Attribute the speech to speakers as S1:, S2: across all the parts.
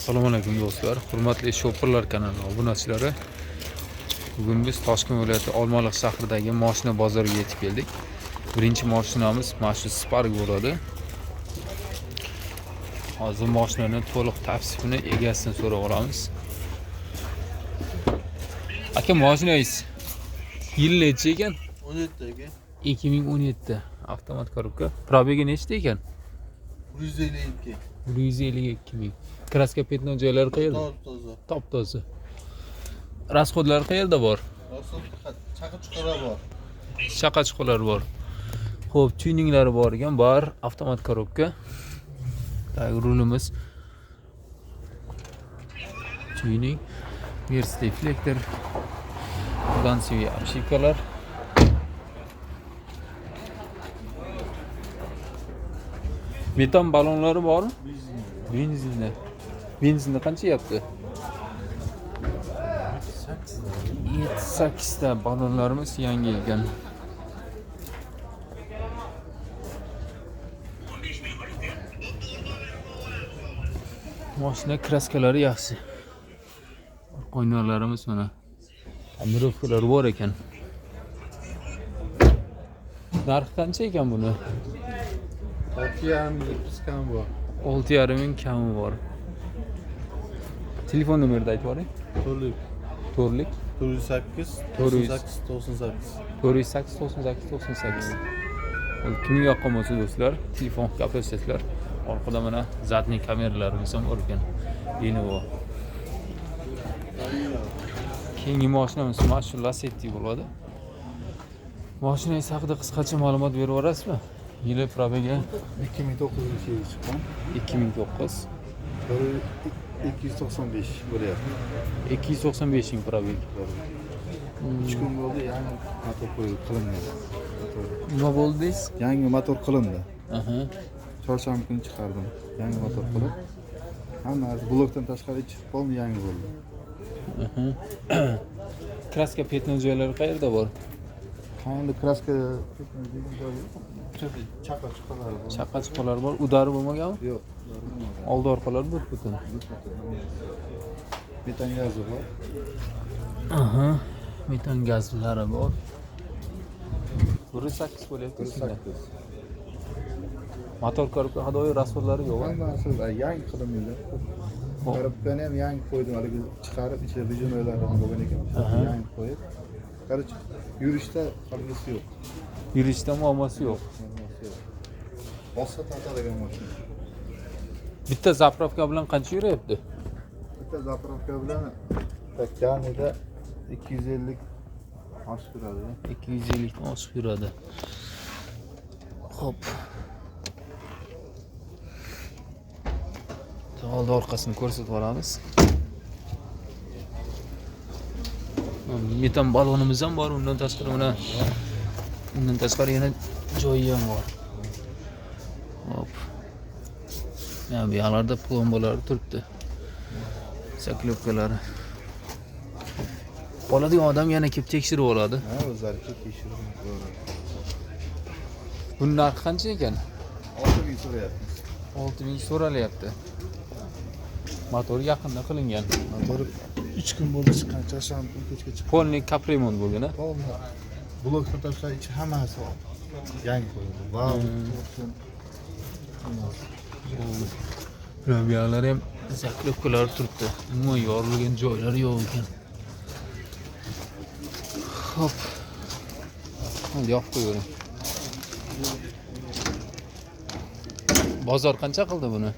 S1: Assalomu alaykum do'stlar, hurmatli shopirlar kanali obunachilari. Bugun biz Toshkent viloyati Olmaliq shahridagi mashina bozoriga yetib keldik. Birinchi mashinamiz mana shu Spark bo'ladi. Hozir mashinani to'liq tavsifini egasidan so'rab olamiz. Aka, mashinangiz yil necha ekan?
S2: 17 aka.
S1: 2017, avtomat korobka. Пробег i nechta ekan?
S2: 152.
S1: 152 ming. Краска, пятно joylari qayerda?
S2: Top toza.
S1: Top toza. Расход lar qayerda bor?
S2: Расход chaqa chuqura bor.
S1: Chaqa chuqurlar bor. Xo'p, tuninglari bor ekan, bor. Avtomat korobka. Так, rulimiz tuning, Mercedes deflektor, глянцевый обшивка lar. Metan ballonlari bormi? Benzinda. Benzinda qancha yapti? 7-8 ta ballonlarimiz yangi ekan. Mashina краска lari yaxshi. Orqa oynalarimiz mana тонировка lar bor ekan. Narxi qancha ekan buni?
S2: 6,5 ming kam bor.
S1: 6,5 ming kami bor. Telefon nomerini aytib yuboring.
S2: To'rtlik.
S1: To'rtlik.
S2: 408
S1: 400.
S2: 98 98.
S1: 408 98 98. Kimga yoqqan bo'lsa do'stlar, telefon gaplashasizlar. Orqada mana задний kameralarimiz ham bor ekan. Lenovo. Keyingi mashinamiz mana shu Lacetti bo'ladi. Mashinangiz haqida qisqacha ma'lumot berib yuborasizmi? Yili, пробег i?
S3: 2009 yili chiqqan.
S1: 2009.
S3: 295 bo'lyapti.
S1: 295 ming пробег.
S3: 3 kun bo'ldi, yangi motor qo'yilib qilingan. Motor.
S1: Nima bo'ldi deysiz?
S3: Yangi motor qilindi. Chorshanba kuni chiqardim. Yangi motor qilib. Hamma narsa blokdan tashqari ichi полный yangi bo'ldi.
S1: Краска, пятно joylari qayerda bor?
S3: Endi краска degan joyi yo'q. Chaqa chuqurlar bor.
S1: Chaqa chuqurlar bor. Удар i bo'lmaganmi?
S3: Yo'q.
S1: Oldi orqalari bir butun.
S3: Metan gazi bor.
S1: Aha. Metan gazlari bor. 1.8 bo'lyapti. Shunda.
S3: 8.
S1: Motor korobka ходовой расход lari yo'q. A?
S3: Hammasi yangi qilingan.
S1: Xo'p.
S3: Korobkani ham yangi qo'ydim, haligi chiqarib ichida rejinoylari ham bo'lgan ekan. Yangi qo'yib. Короче, yurishda haligisi yo'q.
S1: Yurishda muammosi yo'q.
S3: Muammosi yo'q. Bossa tortadigan mashina.
S1: Bitta заправка bilan qancha yuryapti?
S3: Bitta заправка bilan так kamida 250 oshib yuradi.
S1: 250 dan oshiq yuradi. Xo'p. Oldi orqasini ko'rsatib olamiz. Metan ballonimiz ham bor, undan tashqari mana undan tashqari yana joyi ham bor. Hop. Mana bu yoqlarda plombalari turibdi. Заклёпка lari. Oladigan odam yana kelib tekshirib oladi.
S3: Ha, o'zlari kelib tekshirib ko'radi.
S1: Buni narxi qancha ekan?
S3: 6000 so'rayapmiz.
S1: 6000 so'ralyapti. Motor yaqinda qilingan.
S3: Motori 3 kun bo'ldi chiqqan, chorshanba kuni kechga chiqqan.
S1: Полный капремонт bo'lgan, a?
S3: Полный blokdan tashqari ichi hammasi yangi qo'yildi. Valv, hammasi.
S1: Mana bu yoqlari ham заклёпка lari turibdi. Umuman yorilgan joylari yo'q ekan. Xo'p. Endi yopib qo'yavering. Bozor qancha qildi buni?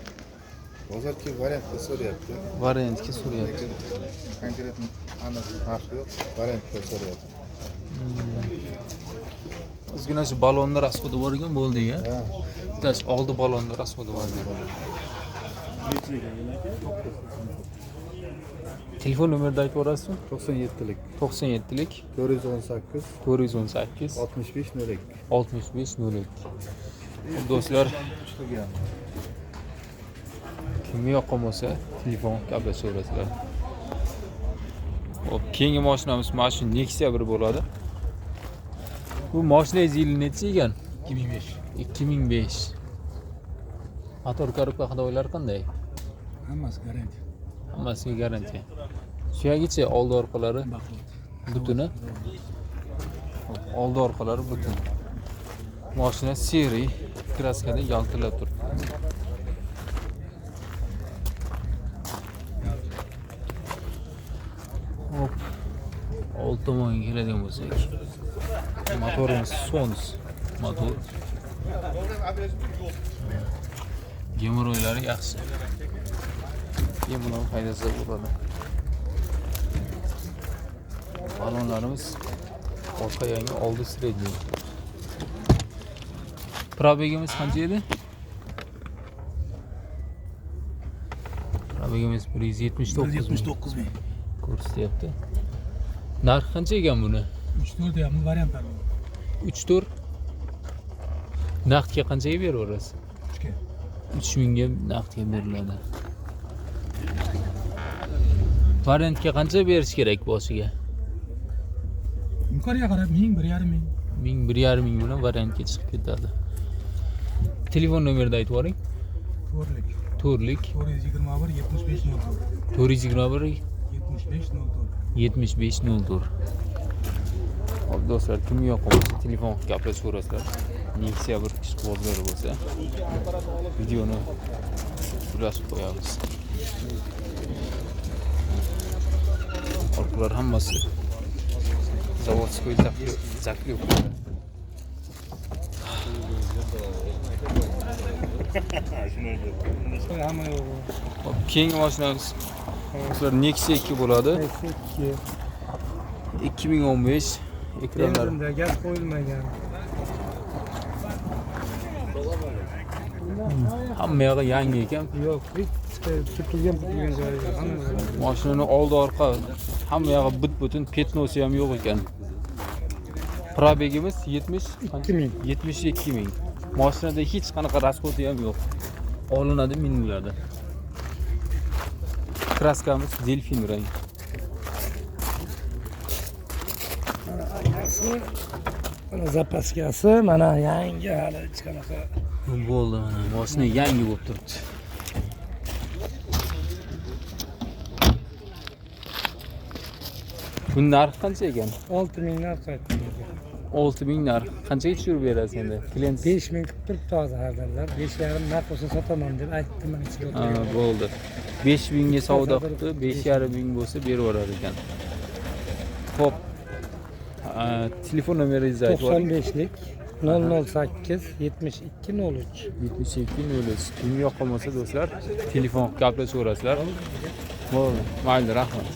S3: Bozor kelib variantda so'rayapti.
S1: Variantga so'rayapti.
S3: Lekin конкретно aniq narx yo'q, variantda so'rayapti.
S1: Ozgina shu ballonni расход i bor ekan, bo'ldi ya.
S3: Ha.
S1: Bittasi oldi ballonni расход i bor ekan. Telefon nomerini aytib yuborasizmi?
S3: 97lik
S1: 97lik
S3: 418
S1: 418
S3: 65 02.
S1: 65 02. Do'stlar,
S3: Chiqilgan.
S1: kimga yoqqan bo'lsa telefon gaplashaverasizlar. Xo'p, keyingi mashinamiz mana shu Nexia bir bo'ladi. Bu mashinangiz yili necha ekan?
S3: 2005.
S1: 2005. Motor korobka ходовой lari qanday?
S3: Hammasi garantiya.
S1: Hammasiga garantiya. Suyagichi, oldi orqalari butuni. Hop, oldi orqalari butun. Mashina серый краска da yaltirab turibdi. Hop. Old tomonga keladigan bo'lsak, motorimiz Sons motor. Gemoroylari yaxshi. Bemalol haydasa bo'ladi. Balonlarimiz orqa yangi, oldi средний. Пробег imiz qancha edi? Пробег imiz 179 ming
S4: 179 ming.
S1: Ko'rsatyapti. Narxi qancha ekan buni?
S4: 3-4 deyapmiz, variantlar bor.
S1: 3-4. Naqdga qanchaga beraverasiz?
S4: 3ga.
S1: 3000 ga naqdga beriladi. Variantga qancha berish kerak boshiga?
S4: Imkonga qarab 1000, 1,5 ming.
S1: 1000, 1,5 ming bilan variantga chiqib ketadi. Telefon nomerini aytib yuboring.
S4: To'rtlik.
S1: To'rtlik.
S4: 421 75 04.
S1: 421
S4: 75 04.
S1: 75 04. Hop do'stlar, kimga yoqqan bo'lsa, telefon qilib gaplashaverasizlar. Nexia bir ishqibozlari bo'lsa, videoni ulashib qo'yamiz. Orqalar hammasi заводской заклеп.
S4: Hamma yo'q.
S1: Hop, keyingi mashinamiz do'stlar, Nexia 2 bo'ladi.
S4: 2.
S1: 2015 ekranlar.
S4: Benzinda, gaz qo'yilmagan.
S1: Hamma yog'i yangi ekan.
S4: Yo'q, hech surtilgan putilgan joyi yo'q. Hammasi.
S1: Mashinani oldi orqa hamma yog'i but-butun, пятно si ham yo'q ekan. Пробег imiz 70
S4: ming.
S1: 72 ming. Mashinada hech qanaqa расход i ham yo'q. Olinadi, miniladi. Краска miz delfin rang.
S4: Mana запаска si, mana yangi, hali hech qanaqa.
S1: Bo'ldi, mana mashina yangi bo'lib turibdi. Buni narxi qancha ekan?
S4: 6 ming narx aytdim.
S1: 6000 narx. Qanchaga tushirib berasiz endi? Klient
S4: 5 ming qilib turibdi hozir xaridorlar. 5,5 narx bo'lsa sotaman deb aytdim mana ichida
S1: Ha,
S4: o'tirgan.
S1: bo'ldi. 5000 ga savdo qilibdi, 5,5 ming bo'lsa berib yuborar ekan. Xo'p. Telefon nomeringizni aytib yuboring.
S4: 95lik 008 72 03.
S1: 72 03. Kimga yoqqan bo'lsa do'stlar, telefon qilib gaplashaverasizlar. Bo'ldi. Mayli, rahmat.